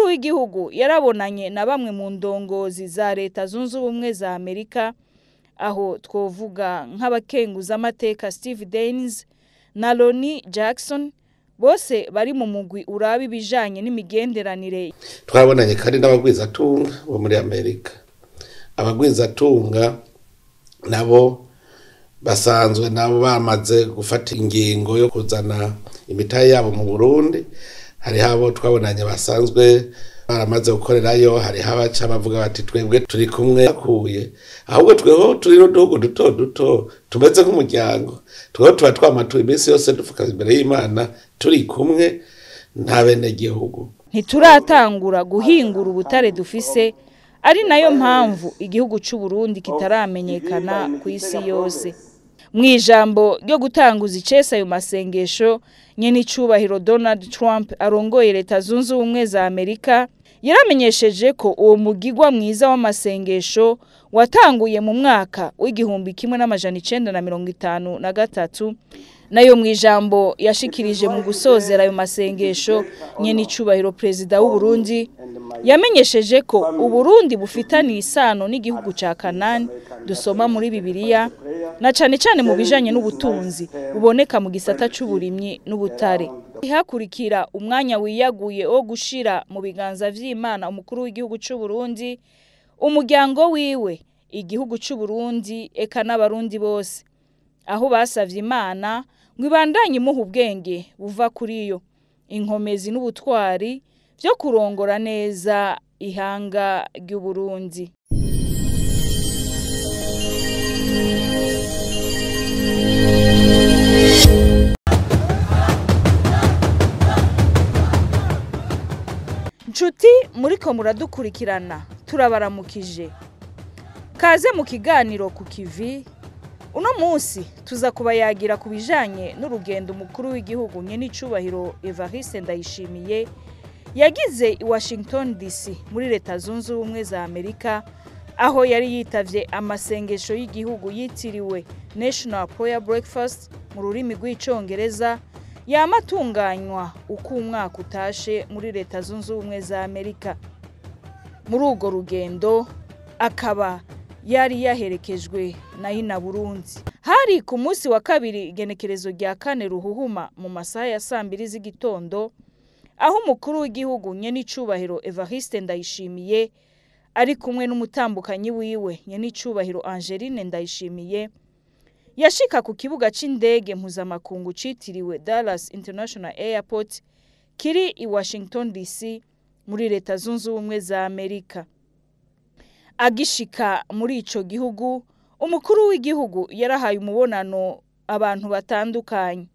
W'igihugu yarabonanye na bamwe mu ndongozi za Leta Zunze Ubumwe za Amerika, aho twovuga nk'abakenguzamateka Steve Daines na Ronny Jackson, bose bari mu mugwi uraba ibijanye n'imigenderanire. Twabonanye kandi n'abagwizatunga bo muri Amerika. Abagwizatunga nabo basanzwe nabo bamaze gufata ingingo yo kuzana imitahe yabo mu Burundi. Hariho abo twabonanye basanzwe baramaze gukorerayo, hariho abaca bavuga bati twebwe turi kumwe akuye, ahubwo tweho turi n'uduhugu duto duto tumeze nk'umuryango, tweho tuba twamatuye iminsi yose dupfukamye imbere y'Imana turi kumwe nta bene gihugu. Ntituratangura guhingura ubutare dufise, ari nayo mpamvu igihugu c'u Burundi kitaramenyekana ku isi yose. Mu ijambo ryo gutanguza icese ayo masengesho, nyenicubahiro Donald Trump arongoye Leta Zunze Ubumwe za Amerika yaramenyesheje ko uwo mugigwa mwiza w'amasengesho watanguye mu mwaka w'1953. Nayo mu ijambo yashikirije mu gusozera ayo masengesho, nyenicubahiro Perezida w'u Burundi yamenyesheje ko Uburundi bufitaniye isano n'igihugu ca Kanani dusoma muri Bibiliya, na cane cane mu bijanye n'ubutunzi buboneka mu gisata c'uburimyi n'ubutare. Hakurikira umwanya wiyaguye wo gushira mu biganza vy'Imana umukuru w'igihugu c'u Burundi, umuryango wiwe, igihugu c'u Burundi eka n'abarundi bose, aho basavye Imana ngo ibandanye imuha ubwenge buva kuri yo, inkomezi n'ubutwari vyo kurongora neza ihanga ry'Uburundi. Nshuti muriko muradukurikirana, turabaramukije. Kaze mu kiganiro ku kivi. Uno munsi tuza kubayagira ku bijanye n'urugendo umukuru w'igihugu nyenicubahiro Evariste Ndayishimiye yagize i Washington DC muri Leta Zunze Ubumwe za Amerika, aho yari yitavye amasengesho y'igihugu yitiriwe National Prayer Breakfast mu rurimi rw'icongereza, yamatunganywa uko umwaka utashe muri Leta Zunze Ubumwe za Amerika. Muri urwo rugendo akaba yari yaherekejwe na Ina Burundi. Hari ku munsi wa kabiri igenekerezo rya 4 Ruhuhuma mu masaha ya saa 2 z'igitondo, aho umukuru w'igihugu nyenicubahiro Evariste Ndayishimiye ari kumwe n'umutambukanyi wiwe nyenicubahiro Angeline Ndayishimiye yashika ku kibuga c'indege mpuzamakungu citiriwe Dallas International Airport kiri i Washington DC muri Leta Zunze Ubumwe za Amerika. Agishika muri ico gihugu, umukuru w'igihugu yarahaye umubonano abantu batandukanye.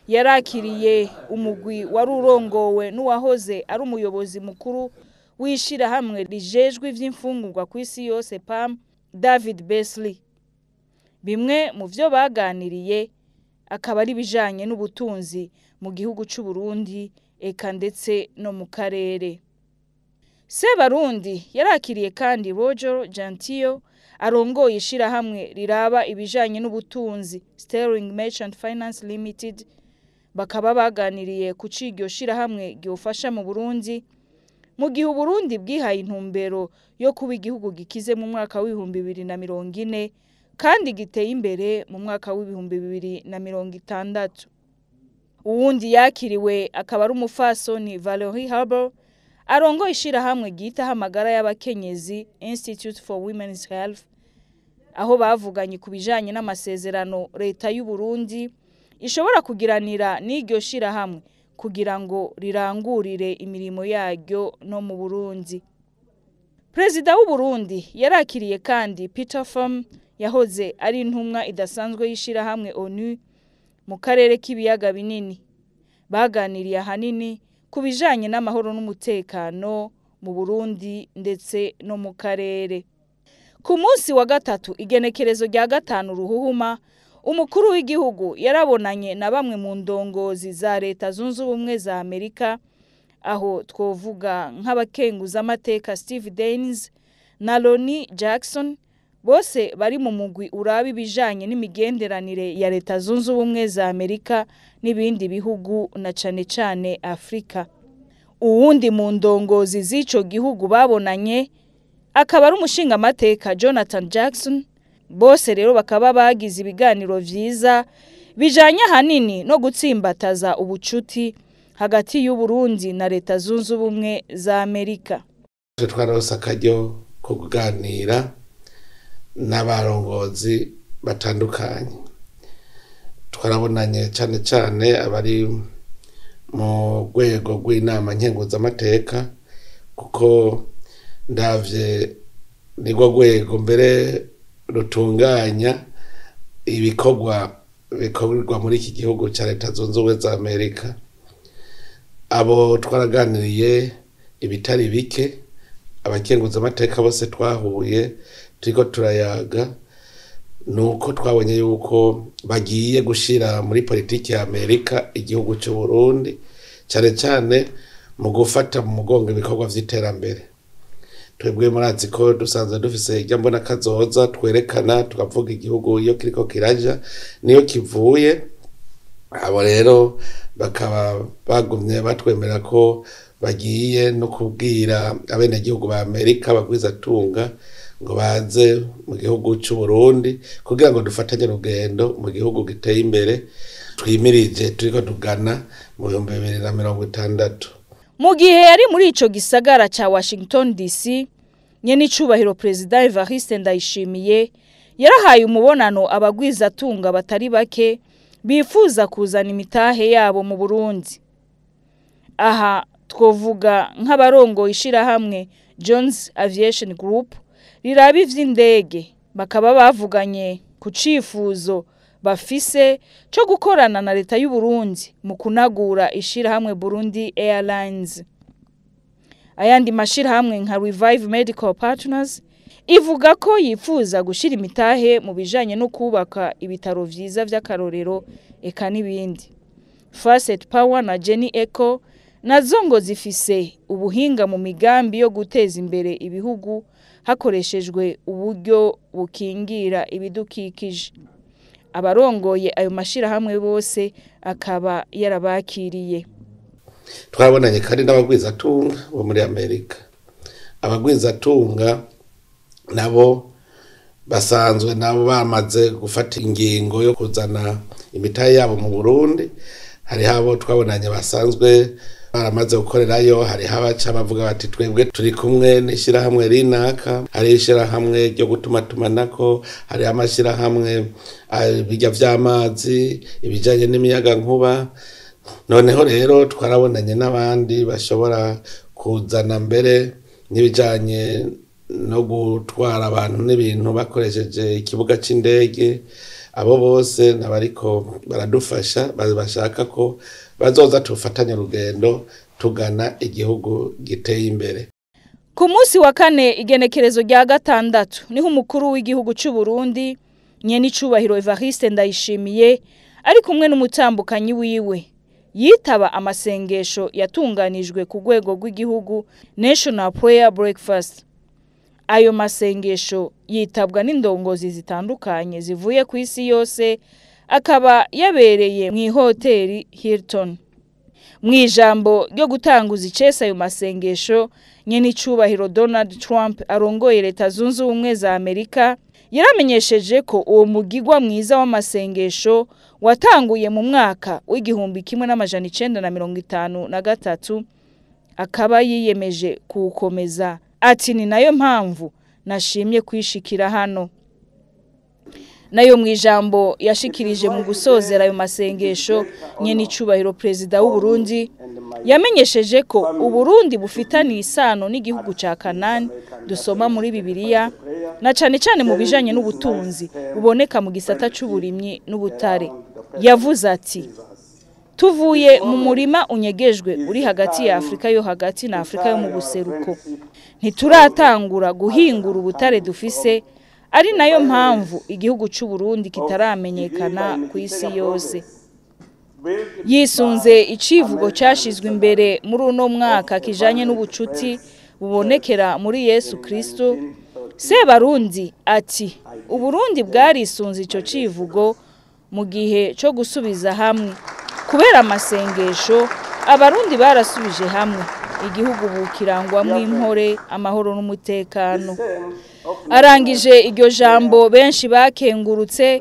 Yarakiriye umugwi wari urongowe n'uwahoze ari umuyobozi mukuru w'ishirahamwe rijejwe ivy'imfungurwa ku isi yose PAM, David Beasley. Bimwe mu vyo baganiriye akaba ari bijanye n'ubutunzi mu gihugu c'u Burundi eka ndetse no mu karere. Sebarundi yarakiriye kandi Roger Gentile arongoye ishirahamwe riraba ibijanye n'ubutunzi Sterling Merchant Finance Limited, bakaba baganiriye ku ciryo shirahamwe ryofasha mu Burundi mu gihe Uburundi bwihaye intumbero yo kuba igihugu gikize mu mwaka w'2040 kandi giteye imbere mu mwaka w'2060. Uwundi yakiriwe akaba ari umufasoni Valerie Harbour arongoye ishirahamwe ryitaho amagara y'abakenyezi Institute for Women's Health, aho bavuganye ku bijanye n'amasezerano Leta y'u Burundi ishobora kugiranira n'iryo shirahamwe kugira ngo rirangurire imirimo yaryo no mu Burundi. Perezida w'u Burundi yarakiriye kandi Peter Pham, yahoze ari intumwa idasanzwe y'ishirahamwe ONU mu karere k'ibiyaga binini. Baganiriye ahanini ku bijanye n'amahoro n'umutekano mu Burundi ndetse no mu karere. Ku munsi wa gatatu, igenekerezo rya 5 Ruhuhuma, umukuru w'igihugu yarabonanye na bamwe mu ndongozi za Leta Zunze Ubumwe za Amerika, aho twovuga nk'abakenguzamateka Steve Daines na Ronnie Jackson, bose bari mu mugwi uraba ibijanye n'imigenderanire ya Leta Zunze Ubumwe za Amerika n'ibindi bihugu na cane cane Afrika. Uwundi mu ndongozi z'ico gihugu babonanye akaba ari umushingamateka Jonathan Jackson. Bose rero bakaba bagize ibiganiro vyiza bijanye ahanini no gutsimbataza ubucuti hagati y'u Burundi na Leta Zunze Ubumwe za Amerika. Twaronse akaryo ko kuganira n'abarongozi batandukanye. Twarabonanye cane cane abari mu rwego rw'inama nkenguzamateka, kuko ndavye nirwo rwego mbere rutunganya ibikorwa bikorwa muri iki gihugu ca Leta Zunze Ubumwe za Amerika. Abo twaraganiriye ibitari bike, abakenguzamateka bose twahuye turiko turayaga, nuko twabonye yuko bagiye gushira muri politiki ya Amerika igihugu c'u Burundi, cane cane mu gufata mu mugongo ibikorwa vy'iterambere. Twebwe murazi ko dusanzwe dufise irya mbona kazoza twerekana, tukavuga igihugu iyo kiriko kiraja niyo kivuye. Abo rero bakaba bagumye batwemera ko bagiye no kubwira abenegihugu ba Amerika bagwizatunga ngo baze mu gihugu c'u Burundi kugira ngo dufatanye urugendo mu gihugu giteye imbere twimirije turiko tugana mu 2060. Mu gihe yari muri ico gisagara ca Washington DC, nyenicubahiro Perezida Evariste Ndayishimiye yarahaye umubonano abagwizatunga batari bake bifuza kuzana imitahe yabo mu Burundi. Aha twovuga nk'abarongoye ishirahamwe Jones Aviation Group riraba ivy'indege, bakaba bavuganye ku cifuzo bafise co gukorana na Leta y'u Burundi mu kunagura ishirahamwe Burundi Airlines. Ayandi mashirahamwe nka Revive Medical Partners ivuga ko yifuza gushira imitahe mu bijanye no kubaka ibitaro vyiza vy'akarorero eka n'ibindi. Facet Power na Jenny Eco nazo ngo zifise ubuhinga mu migambi yo guteza imbere ibihugu hakoreshejwe uburyo bukingira ibidukikije. Abarongoye ayo mashirahamwe bose akaba yarabakiriye. Twabonanye kandi n'abagwizatunga bo muri Amerika. Abagwizatunga nabo basanzwe nabo bamaze gufata ingingo yo kuzana imitahe yabo mu Burundi. Hariho abo twabonanye basanzwe baramaze gukorerayo, hariho abaca bavuga bati twebwe turi kumwe n'ishirahamwe rinaka, hari ishirahamwe ryo gutumatumanako, hariho amashirahamwe ibijya vy'amazi, ibijanye n'imiyagankuba. Noneho rero twarabonanye n'abandi bashobora kuzana mbere n'ibijanye no gutwara abantu n'ibintu bakoresheje ikibuga c'indege. Abo bose nabariko baradufasha, bashaka ko bazoza tufatanye urugendo tugana igihugu giteye imbere. Ku munsi wa kane, igenekerezo rya 6, niho umukuru w'igihugu c'u Burundi nyenicubahiro Evariste Ndayishimiye ari kumwe n'umutambukanyi wiwe yitaba amasengesho yatunganijwe ku rwego rw'igihugu, National Prayer Breakfast. Ayo masengesho yitabwa n'indongozi zitandukanye zivuye ku isi yose, akaba yabereye mu ihoteli Hilton. Mu ijambo ryo gutanguza icese ayo masengesho, nyenicubahiro Donald Trump arongoye Leta Zunze Ubumwe za Amerika yaramenyesheje ko uwo mugigwa mwiza w'amasengesho watanguye mu mwaka w'1953, akaba yiyemeje kuwukomeza. Ati ni nayo mpamvu nashimye kwishikira hano. Nayo mu ijambo yashikirije mu gusozera ayo masengesho, nyenicubahiro Perezida w'u Burundi yamenyesheje ko Uburundi bufitaniye isano n'igihugu ca Kanani dusoma muri Bibiliya, na cane cane mu bijanye n'ubutunzi buboneka mu gisata c'uburimyi n'ubutare. Yavuze ati: "Tuvuye mu murima unyegejwe uri hagati ya Afrika yo hagati na Afrika yo mu buseruko, ntituratangura guhingura ubutare dufise, ari nayo mpamvu igihugu c'u Burundi kitaramenyekana ku isi yose." Yisunze icivugo cashizwe imbere muri uno mwaka kijanye n'ubucuti bubonekera muri Yesu Kristo, Sebarundi ati: "Uburundi bwarisunze ico civugo mu gihe co gusubiza hamwe. Kubera amasengesho, Abarundi barasubije hamwe, igihugu bukirangwamwo impore, amahoro n'umutekano." Arangije iryo jambo, benshi bakengurutse.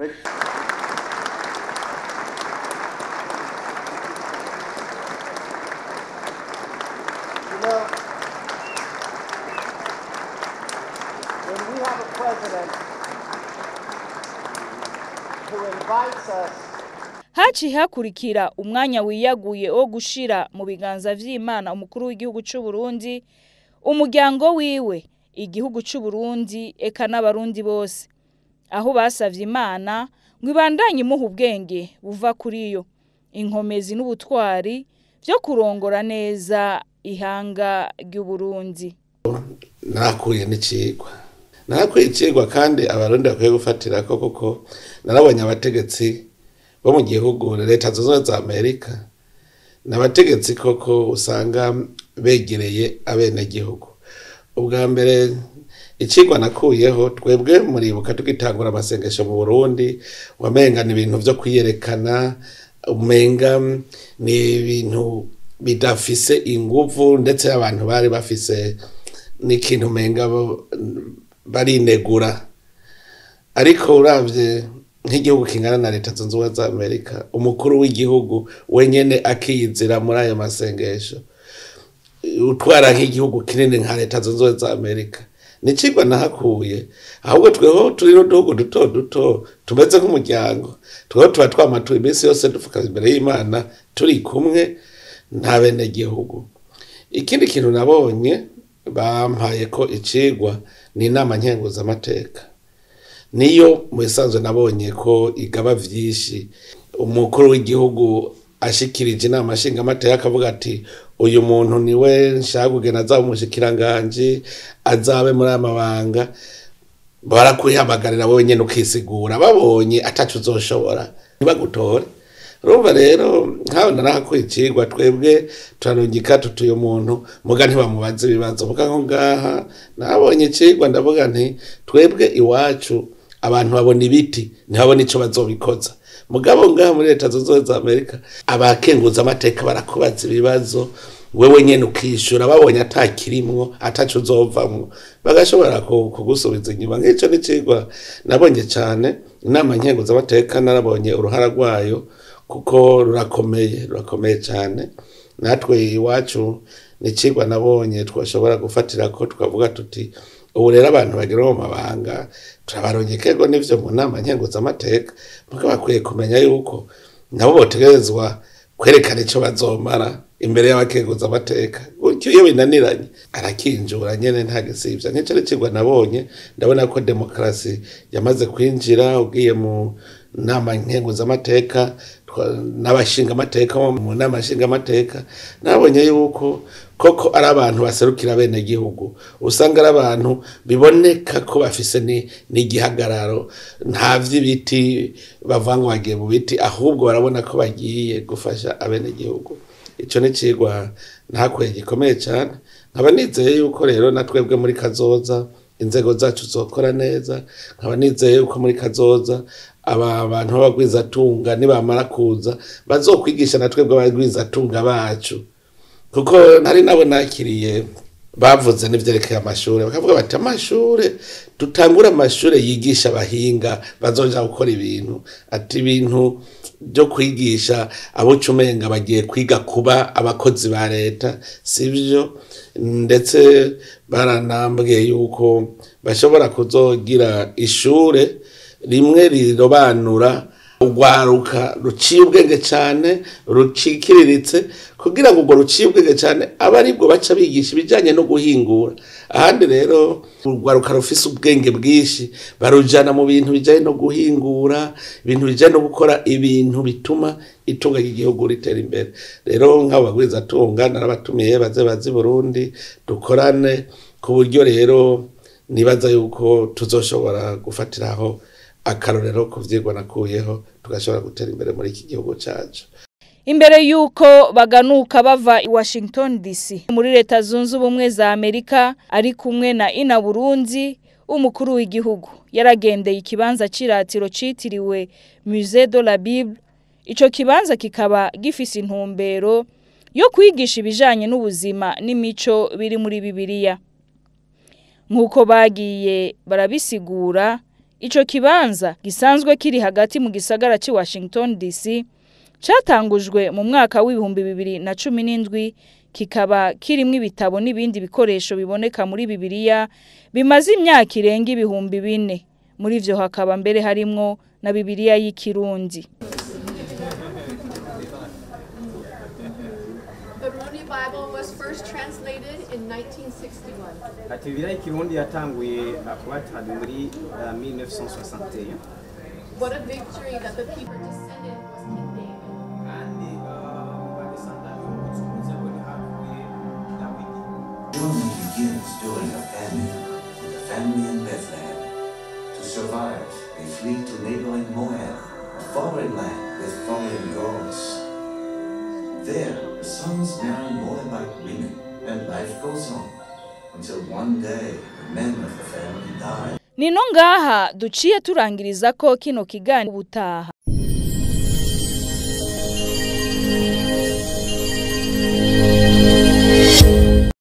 When we have a president who invites us Haciye hakurikira umwanya wiyaguye wo gushira mu biganza vy'Imana umukuru w'igihugu c'u Burundi, umuryango wiwe, igihugu c'u Burundi, eka n'Abarundi bose, aho basavye Imana ngo ibandanye imuha ubwenge buva kuri yo, inkomezi n'ubutwari vyo kurongora neza ihanga ry'Uburundi. Narakuye n'icigwa, narakuye icigwa kandi Abarundi bakwiye gufatirako, kuko narabonye abategetsi bo mu gihugu Leta Zunze Ubumwe za Amerika, ni abategetsi koko usanga begereye abenegihugu. Ubwa mbere icigwa nakuyeho, twebwe muribuka tugitangura amasengesho mu Burundi, wamenga ni ibintu vyo kwiyerekana, umenga ni ibintu bidafise inguvu, ndetse abantu bari bafise n'ikintu umenga barinegura. Ariko uravye nk'igihugu kingana na Leta Zunze Ubumwe za Amerika, umukuru w'igihugu wenyene akiyizira muri ayo masengesho, utwara nk'igihugu kinini nka Leta Zunze Ubumwe za Amerika, ni icigwa nahakuye. Ahubwo tweho turi n'uduhugu duto duto tumeze nk'umuryango, tweho tuba twama iminsi yose dupfukamye imbere y'Imana turi kumwe nta benegihugu. Ikindi kintu nabonye bampaye ko icigwa ni inama nkenguzamateka. Niyo mu bisanzwe nabonye ko igaba vyinshi. Umukuru w'igihugu ashikirije inama nshingamateka akavuga ati: "Uyu muntu niwe nshaka kugena azaba umushikiranganji, azabe muri aya mabanga", barakwihamagarira wowe nyene ukisigura, babonye ataco uzoshobora ntibagutore. Urumva rero nkaho narahakuye icigwa. Twebwe turarungika tuti uyu muntu, muga ntibamubaze ibibazo. Muga nko ngaha nabonye icigwa, ndavuga nti twebwe iwacu abantu babona ibiti, ntibabona ico bazobikoza. Mugabo ngaha muri Leta Zunze Ubumwe za Amerika abakenguza amateka barakubaza ibibazo, wewe nyene ukishura, babonye atakirimwo, ataco uzovamwo, bagashobora kugusubiza inyuma. Nk'ico n'icigwa nabonye cane. Inama nkenguzamateka narabonye uruhara rwayo, kuko rurakomeye, rurakomeye cane. Natwe iwacu ni icigwa nabonye twashobora gufatirako, tukavuga tuti ubu rero abantu bagera mu mabanga turabarungikego n'ivyo mu nama nkenguzamateka, muga bakwiye kumenya yuko nabo botegerezwa kwerekana ico bazomara imbere y'abakenguzamateka. Gutyo iyo binaniranye arakinjura nyene, nta gisivya. Nk'ico n'icigwa nabonye. Ndabona ko demokarasi yamaze kwinjira. Ugiye mu nama nkenguzamateka n'abashingamateka mu nama nshingamateka, nabonye yuko koko ari abantu baserukira bene gihugu, usanga ari abantu biboneka ko bafise n'igihagararo. Nta vy'ibiti bavuga ngo bagiye mu biti, ahubwo barabona ko bagiye gufasha abenegihugu. Ico ni icigwa nahakuye gikomeye cane. Nkaba nizeye yuko rero na twebwe muri kazoza inzego zacu zokora neza. Nkaba nizeye yuko muri kazoza aba bantu b'abagwizatunga nibamara kuza bazokwigisha na twebwe abagwizatunga bacu, kuko nari nabo nakiriye bavuze n'ivyerekeye amashure, bakavuga bati amashure dutangure, amashure yigisha abahinga bazoja gukora ibintu, ati ibintu byo kwigisha abo umenga bagiye kwiga kuba abakozi ba leta sivyo. Ndetse baranambwiye yuko bashobora kuzogira ishure. Rimwe rirobanura urwaruka ruciye ubwenge cyane, rucikiriritse, kugira ngo urwo ruciye ubwenge cyane abe aribwo baca bigisha ibijyanye no guhingura. Ahandi rero urwaruka rufise ubwenge bwinshi barujana mu bintu bijyanye no guhingura, ibintu bijyanye no gukora ibintu bituma itunga ry'igihugu ritera imbere. Rero nk'abo bagwizatunga narabatumiye baze baze i Burundi dukorane, ku buryo rero nibaza yuko tuzoshobora gufatiraho akarorero ku vyigwa nakuyeho, tugashobora gutera imbere muri iki gihugu cacu. Imbere yuko baganuka bava i Washington DC muri Leta Zunze Ubumwe za Amerika ari kumwe na Ina Burundi, umukuru w'igihugu yaragendeye ikibanza c'iratiro citiriwe Musée de la Bible. Ico kibanza kikaba gifise intumbero yo kwigisha ibijanye n'ubuzima n'imico biri muri Bibiliya. Nkuko bagiye barabisigura, ico kibanza gisanzwe kiri hagati mu gisagara ci Washington DC catangujwe mu mwaka w'2017, kikaba kirimwo ibitabo n'ibindi bikoresho biboneka muri Bibiliya bimaze imyaka irenga 4000. Muri ivyo hakaba mbere harimwo na Bibiliya y'Ikirundi. The Rundi Bible was first translated in 1961. Ati Bibiliya y'Ikirundi yatanguye kuba traduit muri 1961. What a victory that the people descended was King David. Kandi mu badescendants b'umucunguzi bo havuye Dawidi. Journey begins during a famine with a family in Bethlehem. To survive, they flee to neighboring Moab, a foreign land with foreign gods. There, the sons marry Moabite women, and life goes on, until one day the men of the family die. Nino ngaha duciye turangiriza ko kino kiganiro ubutaha.